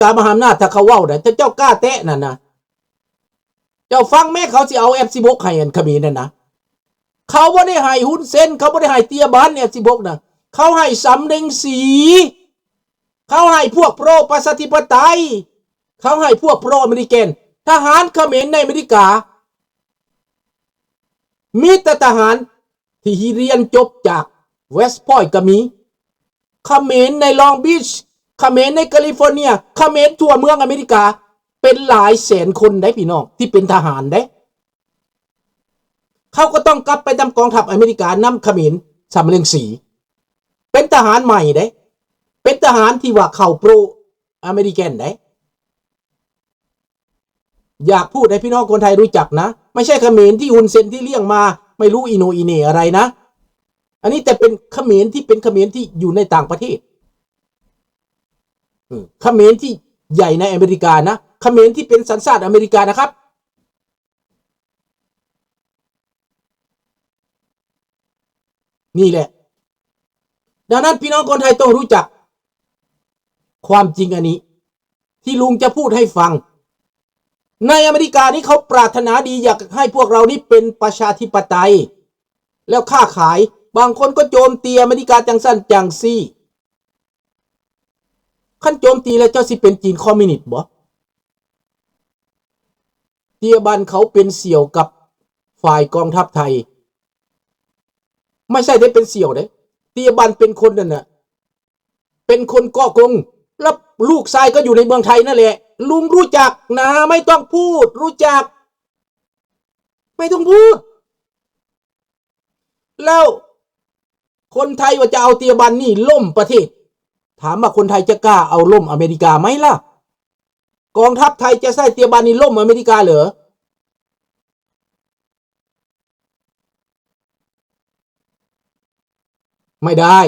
ຕາມະຫາອຳນາດ ຖ້າເຂົາເວົ້ານະ ເຈົ້າ ເຈົ້າກ້າແຕະນັ້ນນະ ເຈົ້າຟັງແມ້ ເຂົາຊິເອົາເອັຟສິບຫົກໃຫ້ອັນຂະເໝນນັ້ນນະ ເຂົາບໍ່ໄດ້ໃຫ້ຮຸນເຊັນ ເຂົາບໍ່ໄດ້ໃຫ້ເຕຍບັນເອັຟສິບຫົກນະ ເຂົາໃຫ້ສຳເລັງສີ ເຂົາໃຫ້ພວກໂປຣປະຊາທິປະໄຕ ເຂົາໃຫ້ພວກໂປຣອາເມລິກັນ ທະຫານຂະເໝນໃນອາເມລິກາ ມີແຕ່ທະຫານທີ່ຮຽນຈົບຈາກເວສພອຍກໍມີ ຂະເໝນໃນລອງບີຊ ຂະເໝນໃນກາລິຟໍເນຍ ຂະເໝນທົ່ວເມືອງອາເມລິກາ ເປັນຫຼາຍແສນຄົນໄດ໋ພີ່ນ້ອງ ທີ່ເປັນທະຫານເດ້ ເຂົາກໍຕ້ອງກັບໄປນຳກອງທັບອາເມລິກາ ນຳຂະເໝນສຳເລັງສີ ເປັນທະຫານໃໝ່ເດ້ ເປັນທະຫານທີ່ວ່າເຂົ້າໂປຣອາເມລິກັນເດ້ ຢາກພູດໃຫ້ພີ່ນ້ອງຄົນໄທຮູ້ຈັກນະ ໄມ່ໃຊ່ຂະເໝນທີ່ຮຸນເຊັນທີ່ລ້ຽງມາ ໄມ່ຮູ້ອີໂໜອີເໜອະໄລນະ ອັນນີ້ແຕ່ເປັນຂະເໝນທີ່ເປັນຂະເໝນທີ່ຢູ່ໃນຕ່າງປະເທດ ເອີ ຂະເໝນທີ່ໃຫຍ່ໃນອາເມລິການະ ຂະເໝນທີ່ເປັນສັນຊາດອາເມລິການະຄັບ ນີ້ແຫຼະ ດັ່ງນັ້ນ ພີ່ນ້ອງຄົນໄທຕ້ອງຮູ້ຈັກຄວາມຈິງອັນນີ້ ທີ່ລຸງຈະພູດໃຫ້ຟັງ ໃນອາເມລິການີ້ເຂົາປາດຖະໜາດີ ຢາກໃຫ້ພວກເຮົານີ້ເປັນປະຊາທິປະໄຕ ແລ້ວຄ້າຂາຍ ບາງຄົນກໍໂຈມຕີອາເມລິກາຈັ່ງຊັ້ນຈັ່ງຊີ້ ຄັນໂຈມຕີແລ້ວເຈົ້າຊິເປັນຈີນຄອມມິວນິດບໍ່? ເຕຍບັນເຂົາເປັນສ່ຽວກັບຝ່າຍກອງທັບໄທ ໄມ່ໃຊ່ໄດ້ເປັນສ່ຽວເດ້ ເຕຍບັນເປັນຄົນນັ້ນນະ ເປັນຄົນກໍ່ກົງ ແລ້ວລູກຊາຍກໍຢູ່ໃນເມືອງໄທນັ້ນແຫຼະ ລຸງຮູ້ຈັກນະ ໄມ່ຕ້ອງພູດ ຮູ້ຈັກ ໄມ່ຕ້ອງພູດ ແລ້ວຄົນໄທວ່າຈະເອົາເຕຍບັນນີ້ລົ້ມປະເທດ ຖາມວ່າຄົນໄທຈະກ້າເອົາລົ້ມອາເມລິກາໄໝລະ? ກອງທັບໄທຈະໃຊ້ເຕຍບັນນີ້ລົ້ມອາເມລິກາເຫຼື? ໄມ່ໄດ້.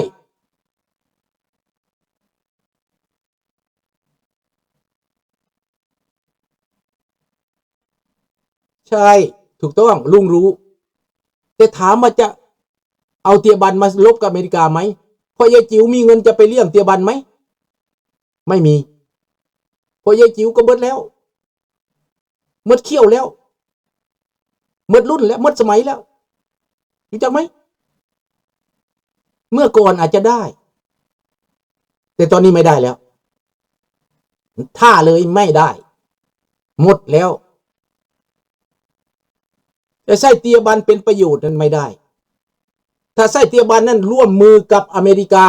ໃຊ່ ຖືກຕ້ອງ ລຸງຮູ້ ແຕ່ຖາມວ່າຈະເອົາເຕຍບັນມາລົບກັບອາເມລິກາໄໝ? ເພາະຍາຍຈິວມີເງິນຈະໄປລ້ຽງເຕຍບັນໄໝ? ໄມ່ມີ. ເພາະຍາຍຈິວກໍເບິດແລ້ວ ໝົດຂ້ຽວແລ້ວ ໝົດລຸ້ນແລ້ວ ໝົດສະໄໝແລ້ວ ຮູ້ຈັກໄໝ? ເມື່ອກ່ອນອາດຈະໄດ້ ແຕ່ຕອນນີ້ໄມ່ໄດ້ແລ້ວ ຖ້າເລີຍໄມ່ໄດ້ ໝົດແລ້ວ. ຈະໃຊ້ເຕຍບັນເປັນປະໂຫຍດນັ້ນໄມ່ໄດ້. ຖ້າໃຊ້ເຕຍບັນນັ້ນຮ່ວມມືກັບອາເມລິກາ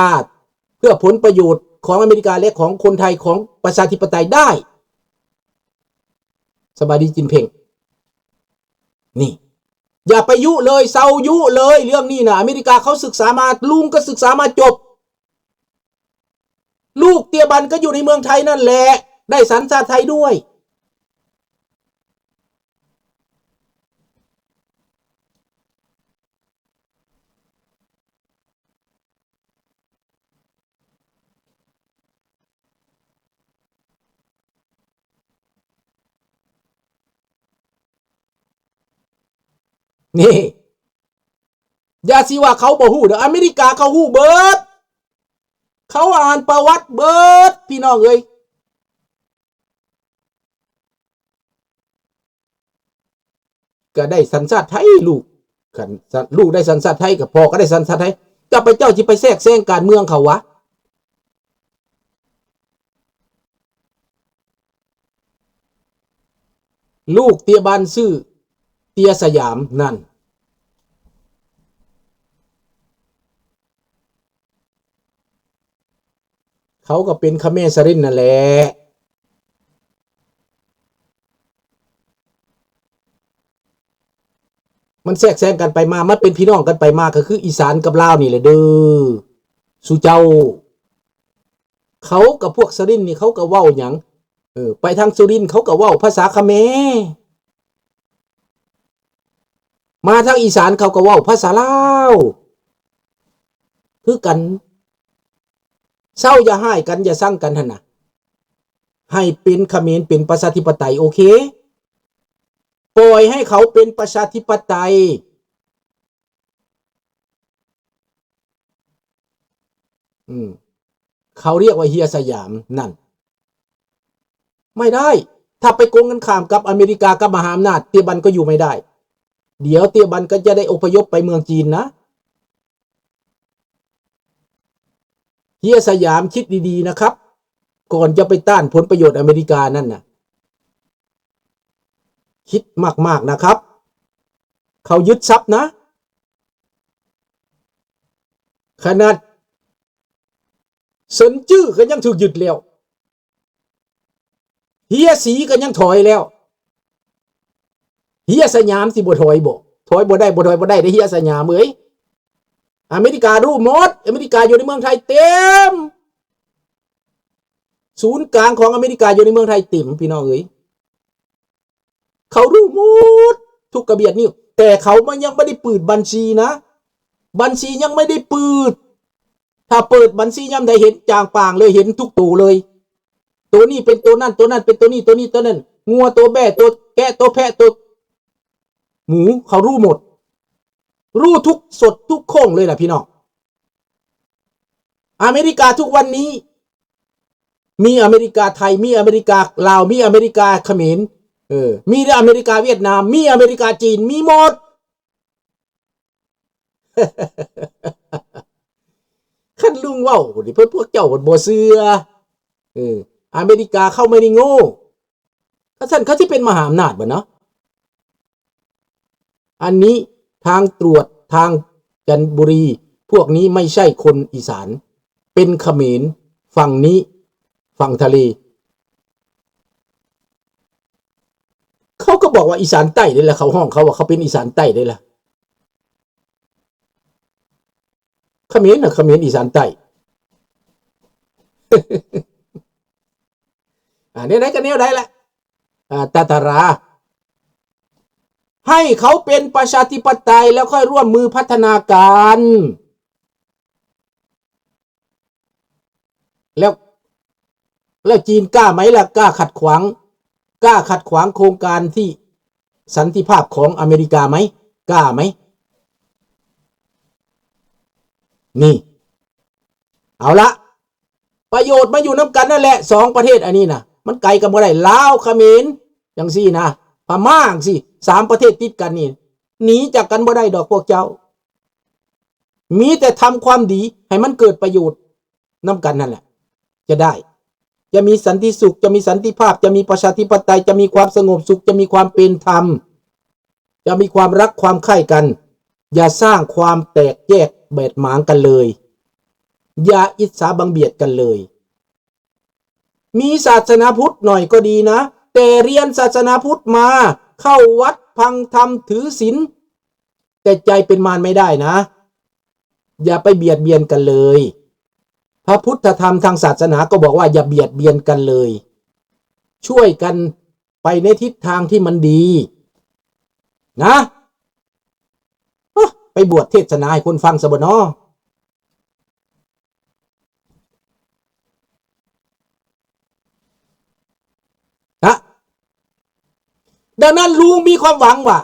ເພື່ອຜົນປະໂຫຍດຂອງອາເມລິກາ ແລະ ຂອງຄົນໄທ ຂອງປະຊາທິປະໄຕໄດ້. ສະບາຍດີຈິນເພັງ ນີ້ ຢ່າໄປຍຸເລີຍ ເຊົາຍຸເລີຍ ເລື່ອງນີ້ນະ ອາເມລິກາເຂົາສຶກສາມາ ລຸງກໍສຶກສາມາຈົບ. ລູກເຕຍບັນກໍຢູ່ໃນເມືອງໄທນັ້ນແຫຼະ ໄດ້ສັນຊາດໄທດ້ວຍ. ນີ້ ຢ່າຊິວ່າເຂົາບໍ່ຮູ້ເດີ ອາເມລິກາເຂົາຮູ້ເບິດ ເຂົາອ່ານປະຫວັດເບິດ ພີ່ນ້ອງເອີຍ. ກໍໄດ້ສັນຊາດໄທ ລູກ ຄັນ ສ- ລູກໄດ້ສັນຊາດໄທ ກໍພໍ່ກໍໄດ້ສັນຊາດໄທ ເຈົ້າ ເຈົ້າຊິໄປແຊກແຊງການເມືອງເຂົາຫວາ? ລູກເຕຍບັນຊື່ເຕຍສະຫຍາມນັ້ນ ເຂົາກໍເປັນຂະແມສະລິນນັ້ນແຫຼະ ມັນແຊກແຊງກັນໄປມາ ມັນເປັນພີ່ນ້ອງກັນໄປມາ ກໍຄືອີສານກັບລາວນີ້ແຫຼະເດີ ສູ່ເຈົ້າ. ເຂົາກັບພວກສະລິນນີ້ ເຂົາກໍເວົ້າຫຍັງ? ເອີ ໄປທາງສຸລິນເຂົາກໍເວົ້າພາສາຂະແມ ມາທາງອີສານເຂົາກໍເວົ້າພາສາລາວຄືກັນ. ເຊົາຢ່າຮ້າຍກັນ ຢ່າຊັງກັນຫັ້ນນະ ໃຫ້ເປັນຂະເໝນເປັນປະຊາທິປະໄຕ ໂອເຄ ປ່ອຍໃຫ້ເຂົາເປັນປະຊາທິປະໄຕ. ອືມ ເຂົາຮຽກວ່າເຮຍສະຫຍາມນັ້ນ ไม่ได้ ถ้าไปโกงกันข้ามกับอเมริกา กับมหาอำนาจ เตียบันก็อยู่ไม่ได้ เดี๋ยวเตียบันก็จะได้อพยพไปเมืองจีนนะ เฮียสยามคิดดีๆ นะครับ ก่อนจะไปต้านผลประโยชน์อเมริกานั่นน่ะ คิดมากๆ นะครับ เขายึดทรัพย์นะ ขนาดเซินจื้อก็ยังถูกยึดแล้ว เฮียศรีก็ยังถอยแล้ว เฮียสยามสิบ่ถอยบ่ ถอยบ่ได้ บ่ถอยบ่ได้เด้ เฮียสยามเอ้ย อเมริการู้หมด อเมริกาอยู่ในเมืองไทยเต็ม ศูนย์กลางของอเมริกาอยู่ในเมืองไทยเต็ม พี่น้องเอ้ย เขารู้หมดทุกกระเบียดนิ้ว แต่เขามันยังไม่ได้ปืดบัญชีนะ บัญชียังไม่ได้ปืด ถ้าเปิดบัญชียามใดเห็นจ่างป่างเลย เห็นทุกตัวเลย ตัวนี้เป็นตัวนั้น ตัวนั้นเป็นตัวนี้ ตัวนี้ตัวนั้น งัวตัวแบ้ ตัวแกะ ตัวแพะ ตัวหมู เขารู้หมด รู้ทุกสดทุกโค้งเลยล่ะพี่น้อง อเมริกาทุกวันนี้ มีอเมริกาไทย มีอเมริกาลาว มีอเมริกาเขมร เออ มีอเมริกาเวียดนาม มีอเมริกาจีน มีหมด คันลุงเว้านี่ เพิ่น พวกเจ้าเพิ่นบ่เชื่อ เออ อเมริกาเขาไม่ได้โง่ คันซั้นเขาสิเป็นมหาอำนาจบ่เนาะ อันนี้ทางตรวจทางจันทบุรี พวกนี้ไม่ใช่คนอีสาน เป็นเขมรฝั่งนี้ ฝั่งทะเล เขาก็บอกว่าอีสานใต้นี่แหละ เขาฮ้องเขาว่าเขาเป็นอีสานใต้นี่แหละ เขมรน่ะ เขมรอีสานใต้ อ่า แนวใดก็แนวใดแหละ อ่า ตาตารา ให้เขาเป็นประชาธิปไตยแล้วค่อยร่วมมือพัฒนาการ แล้ว แล้วจีนกล้าไหมล่ะ กล้าขัดขวาง กล้าขัดขวางโครงการที่สันติภาพของอเมริกาไหม กล้าไหม นี่ เอาละ ประโยชน์มาอยู่นำกันนั่นแหละ สองประเทศอันนี้น่ะ มันไกลกันบ่ได้ ลาว เขมร จั่งซี้นะ พม่า จั่งซี้ สามประเทศติดกันนี่ หนีจากกันบ่ได้ดอกพวกเจ้า มีแต่ทำความดีให้มันเกิดประโยชน์นำกันนั่นแหละ จะได้ จะมีสันติสุข จะมีสันติภาพ จะมีประชาธิปไตย จะมีความสงบสุข จะมีความเป็นธรรม จะมีความรักความใคร่กัน อย่าสร้างความแตกแยกบาดหมางกันเลย อย่าอิจฉาบังเบียดกันเลย มีศาสนาพุทธหน่อยก็ดีนะ แต่เรียนศาสนาพุทธมา เข้าวัดฟังธรรมถือศีล แต่ใจเป็นมารไม่ได้นะ อย่าไปเบียดเบียนกันเลย พระพุทธธรรมทางศาสนาก็บอกว่าอย่าเบียดเบียนกันเลย ช่วยกันไปในทิศทางที่มันดีนะ อ๊ะ ไปบวชเทศนาให้คนฟังซะบ่น้อ นะ ดังนั้นลุงมีความหวังว่า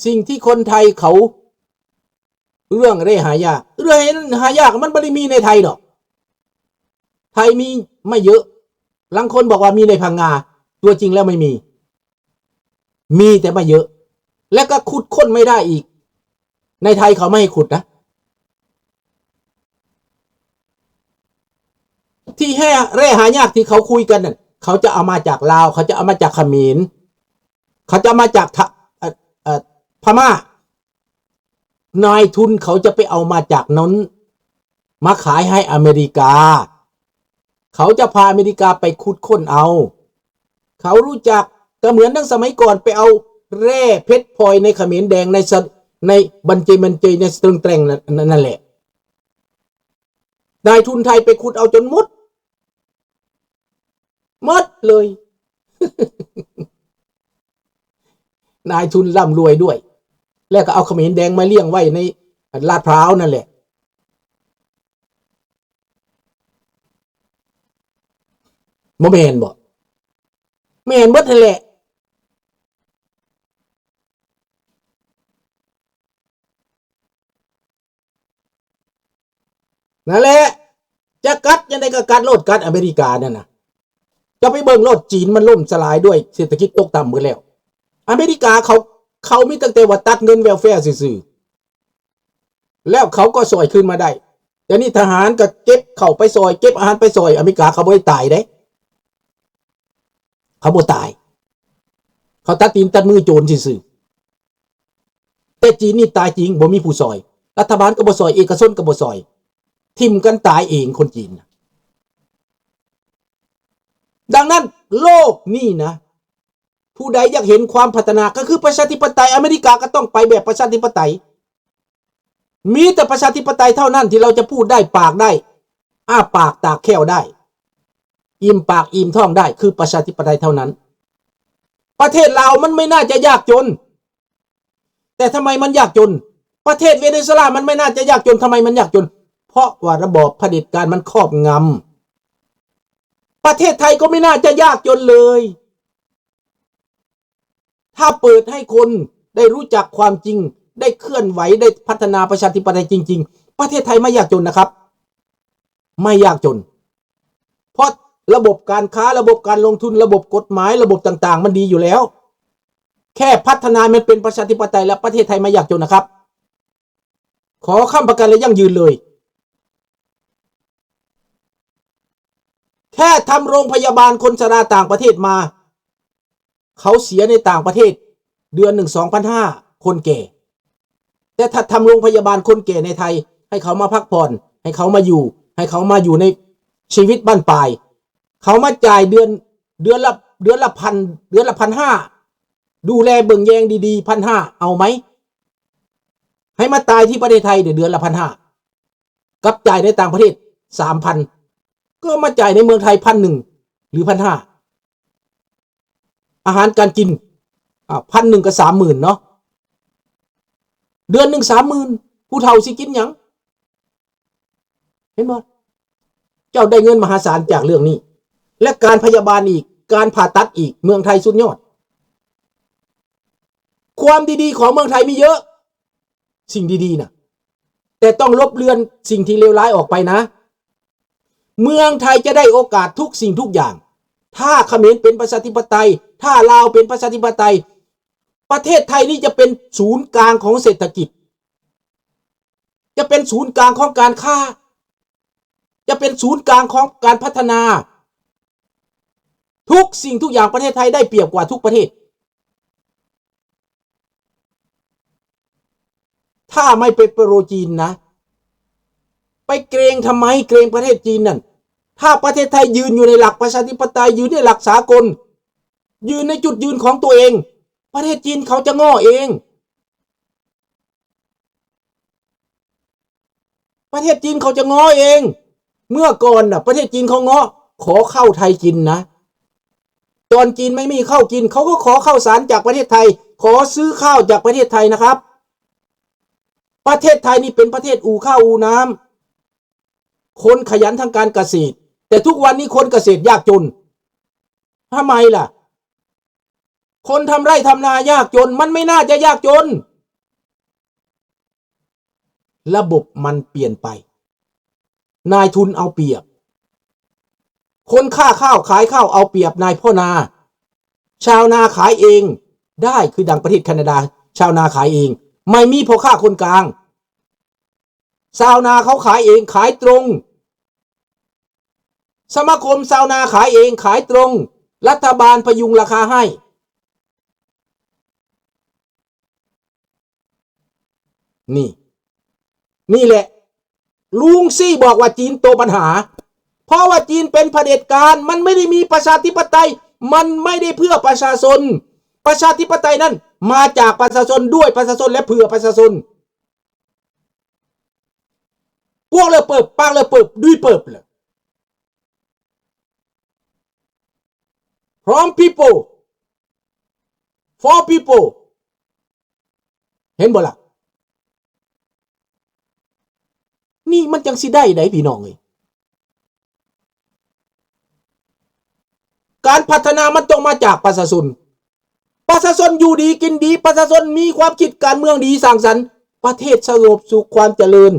สิ่งที่คนไทยเขา เรื่องแร่หายาก เรื่องหายากมันบ่ได้มีในไทยดอก ไทยมีไม่เยอะ ลางคนบอกว่ามีในพังงา ตัวจริงแล้วไม่มี มีแต่ไม่เยอะ และก็ขุดค้นไม่ได้อีก ในไทยเขาไม่ให้ขุดนะ ที่แร่ แร่หายากที่เขาคุยกันนั่น เขาจะเอามาจากลาว เขาจะเอามาจากเขมร เขาจะเอามาจากทะ เอ่อ เอ่อ พม่า นายทุนเขาจะไปเอามาจากนั้น มาขายให้อเมริกา เขาจะพาอเมริกาไปขุดค้นเอา เขารู้จัก ก็เหมือนดังสมัยก่อนไปเอาแร่เพชรพลอยในเขมรแดง ในสะ ในบันเจยบันเจย ในสะตึงแตร่งนั่น นั่นแหละ นายทุนไทยไปขุดเอาจนหมด หมดเลย นายทุนร่ำรวยด้วย แล้วก็เอาเขมรแดงมาเลี้ยงไว้ในลาดพร้าวนั่นแหละ บ่แม่นบ่ แม่นเบิดนั่นแหละ นั่นแหละ ຈະກັດຈັ່ງໃດກໍກັດໂລດ ກັດອາເມລິການັ້ນນະ. ເຈົ້າໄປເບິ່ງໂລດ ຈີນມັນລົ້ມສະຫຼາຍດ້ວຍເສດຖະກິດຕົກຕ່ຳໝົດແລ້ວ. ອາເມລິກາເຂົາ ເຂົາມີຕັ້ງແຕ່ວ່າຕັດເງິນ welfare ຊື່ໆ ແລ້ວເຂົາກໍຊ່ອຍຄືນມາໄດ້. ດຽວນີ້ທະຫານກໍເກັບເຂົ້າໄປຊ່ອຍ ເກັບອາຫານໄປຊ່ອຍ. ອາເມລິກາເຂົາບໍ່ໄດ້ຕາຍເດ້ ເຂົາບໍ່ຕາຍ ເຂົາຕັດຕີນຕັດມືໂຈນຊື່ໆ. ແຕ່ຈີນນີ້ຕາຍຈິງ ບໍ່ມີຜູ້ຊ່ອຍ ລັດຖະບານກໍບໍ່ຊ່ອຍ ເອກະຊົນກໍບໍ່ຊ່ອຍ ຖິ້ມກັນຕາຍເອງຄົນຈີນນະ. ດັ່ງນັ້ນໂລກນີ້ນະ ຜູ້ໃດຢາກເຫັນຄວາມພັດທະນາ ກໍຄືປະຊາທິປະໄຕ. ອາເມລິກາກໍຕ້ອງໄປແບບປະຊາທິປະໄຕ. ມີແຕ່ປະຊາທິປະໄຕເທົ່ານັ້ນທີ່ເຮົາຈະພູດໄດ້ ປາກໄດ້ ອ້າປາກຕາກແຂ້ວໄດ້ ອີ່ມປາກອີ່ມທ້ອງໄດ້ ຄືປະຊາທິປະໄຕເທົ່ານັ້ນ. ປະເທດລາວມັນໄມ່ໜ້າຈະຍາກຈົນ ແຕ່ທຳໄມມັນຍາກຈົນ? ປະເທດເວເນຊູເອລາມັນໄມ່ໜ້າຈະຍາກຈົນ ທຳໄມມັນຍາກຈົນ? ເພາະວ່າລະບອບຜະເດັດການມັນຄອບງຳ. ປະເທດໄທກໍໄມ່ໜ້າຈະຍາກຈົນເລີຍ ຖ້າເປີດໃຫ້ຄົນໄດ້ຮູ້ຈັກຄວາມຈິງ ໄດ້ເຄື່ອນໄຫວ ໄດ້ພັດທະນາປະຊາທິປະໄຕຈິງໆ ປະເທດໄທໄມ່ຍາກຈົນນະຄັບ ໄມ່ຍາກຈົນ ເພາະລະບົບການຄ້າ ລະບົບການລົງທຶນ ລະບົບກົດໝາຍ ລະບົບຕ່າງໆ ມັນດີຢູ່ແລ້ວ. ແຄ່ພັດທະນາໃຫ້ມັນເປັນປະຊາທິປະໄຕ ແລ້ວປະເທດໄທໄມ່ຍາກຈົນນະຄັບ ຂໍຄ້ຳປະກັນ ແລະ ຢັ້ງຢືນເລີຍ. ແຄ່ທຳໂຮງພະຍາບານຄົນຊະລາຕ່າງປະເທດມາ ເຂົາເສຍໃນຕ່າງປະເທດເດືອນໜຶ່ງສອງພັນຫ້າ ຄົນແກ່. ແຕ່ຖ້າທຳໂຮງພະຍາບານຄົນແກ່ໃນໄທ ໃຫ້ເຂົາມາພັກຜ່ອນ ໃຫ້ເຂົາມາຢູ່ ໃຫ້ເຂົາມາຢູ່ໃນຊີວິດບັ້ນປາຍ ເຂົາມາຈ່າຍເດືອນ ເດືອນລະ ເດືອນລະພັນ ເດືອນລະພັນຫ້າ ດູແລເບິ່ງແຍງດີໆ ພັນຫ້າ ເອົາໄໝ? ໃຫ້ມາຕາຍທີ່ປະເທດໄທເດ ເດືອນລະພັນຫ້າ ກັບຈ່າຍໃນຕ່າງປະເທດສາມພັນ ກໍມາຈ່າຍໃນເມືອງໄທພັນໜຶ່ງ ຫຼື ພັນຫ້າ ອາຫານການກິນ ອາ ພັນໜຶ່ງກໍສາມໝື່ນເນາະ ເດືອນໜຶ່ງສາມໝື່ນ ຜູ້ເຖົ້າຊິກິນຫຍັງ? ເຫັນບໍ່? ເຈົ້າໄດ້ເງິນມະຫາສານຈາກເລື່ອງນີ້ ແລະ ການພະຍາບານອີກ ການຜ່າຕັດອີກ ເມືອງໄທສຸດຍອດ. ຄວາມດີໆຂອງເມືອງໄທມີເຍອະ ສິ່ງດີໆນະ ແຕ່ຕ້ອງລົບເລື່ອນສິ່ງທີ່ເລວຮ້າຍອອກໄປນະ. ເມືອງໄທຈະໄດ້ໂອກາດທຸກສິ່ງທຸກຢ່າງ ຖ້າຂະເໝນເປັນປະຊາທິປະໄຕ, ຖ້າລາວເປັນປະຊາທິປະໄຕ, ປະເທດໄທນີ້ຈະເປັນສູນກາງຂອງເສດຖະກິດ, ຈະເປັນສູນກາງຂອງການຄ້າ, ຈະເປັນສູນກາງຂອງການພັດທະນາ. ທຸກສິ່ງທຸກຢ່າງປະເທດໄທໄດ້ປຽບກວ່າທຸກປະເທດ. ຖ້າໄມ່ໄປໂປຣຈີນນະ, ໄປເກງທຳໄມ? ເກງປະເທດຈີນນັ້ນ. ຖ້າປະເທດໄທຢືນຢູ່ໃນຫຼັກປະຊາທິປະໄຕ, ຢືນໃນຫຼັກສາກົນ, ຢືນໃນຈຸດຢືນຂອງຕົວເອງ, ປະເທດຈີນເຂົາຈະງໍ້ເອງ. ປະເທດຈີນເຂົາຈະງໍ້ເອງ. ເມື່ອກ່ອນນະ ປະເທດຈີນເຂົາງໍ້ ຂໍເຂົ້າໄທກິນນະ. ຕອນຈີນໄມ່ມີເຂົ້າກິນ ເຂົາກໍຂໍເຂົ້າສານຈາກປະເທດໄທ, ຂໍຊື້ຂ້າວຈາກປະເທດໄທນະຄັບ. ປະເທດໄທນີ້ເປັນປະເທດອູ່ຂ້າວອູ່ນ້ຳ, ຄົນຂະຫຍັນທາງການກະເສດ, ແຕ່ທຸກວັນນີ້ຄົນກະເສດຍາກຈົນ. ທຳໄມລະ? ຄົນທຳໄຮ່ທຳນາຍາກຈົນ, ມັນໄມ່ໜ້າຈະຍາກຈົນ. ລະບົບມັນປ່ຽນໄປ, ນາຍທຶນເອົາປຽບ, ຄົນຄ້າຂ້າວຂາຍຂ້າວເອົາປຽບນາຍພໍ່ນາ, ຊາວນາຂາຍເອງໄດ້ ຄືດັ່ງປະເທດແຄນາດາ, ຊາວນາຂາຍເອງ, ໄມ່ມີພໍ່ຄ້າຄົນກາງ. ຊາວນາເຂົາຂາຍເອງ, ຂາຍຕົງ. ສະມາຄົມຊາວນາຂາຍເອງ, ຂາຍຕົງ. ລັດຖະບານພະຍຸງລາຄາໃຫ້. ນີ້, ນີ້ແຫຼະ ລຸງຊີ້ບອກວ່າຈີນໂຕປັນຫາ, ເພາະວ່າຈີນເປັນຜະເດັດການ, ມັນໄມ່ໄດ້ມີປະຊາທິປະໄຕ, ມັນໄມ່ໄດ້ເພື່ອປະຊາຊົນ. ປະຊາທິປະໄຕນັ້ນມາຈາກປະຊາຊົນ, ດ້ວຍປະຊາຊົນ ແລະ ເພື່ອປະຊາຊົນ. ພວກເລີເປີບ, ປາກເລີເປີບ, ດຸຍເປີບເລີ. From people, for people. ເຫັນບໍ່ລະ? ນີ້ມັນຈັ່ງຊິໄດ້ໃດ໋ ພີ່ນ້ອງເອີຍ. ການພັດທະນາມັນຕ້ອງມາຈາກປະຊາຊົນ. ປະຊາຊົນຢູ່ດີກິນດີ, ປະຊາຊົນມີຄວາມຄິດການເມືອງດີສ້າງສັນ, ປະເທດສະຫງົບສຸກ, ຄວາມຈະເລີນ,